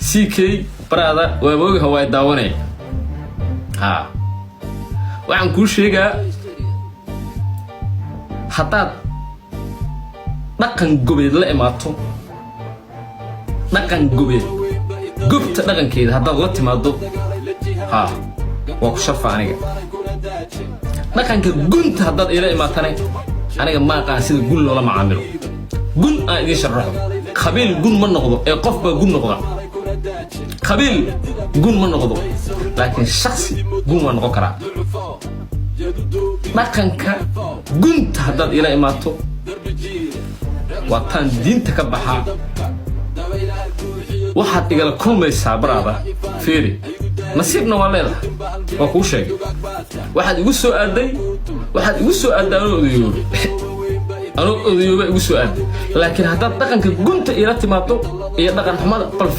CK brother, waaba ogaha, waa daawanaya. Ha, waxaan kuu sheegaa, haddaad dhaqan gobeed la imaato, dhaqan gobeed, gobta dhaqankeeda haddaad la timaado, ha, waa ku sharfa aniga. Dhaqanka gunta haddaad iila imaatane, aniga ma aqaan sida gun loola macaamilo. Gun aan idiin sharaxo: qabiil gun ma noqdo ee qof baa gun noqda. Qabiil gun ma noqdo, laakiin shaksi gun waa noqon karaa. Dhaqanka gunta haddaad iila imaato, waa taan diinta ka baxaa. Waxaad igala kulmaysaa, brother, fiiri, nasiibna waa leedahay, waa kuu sheegay. Waxaad igu soo aaday, waxaad igu soo aadday anoo odayoobe, anoo odayooba igu soo aaday. Laakiin haddaad dhaqanka gunta iila timaado iyo dhaqan xumada bal.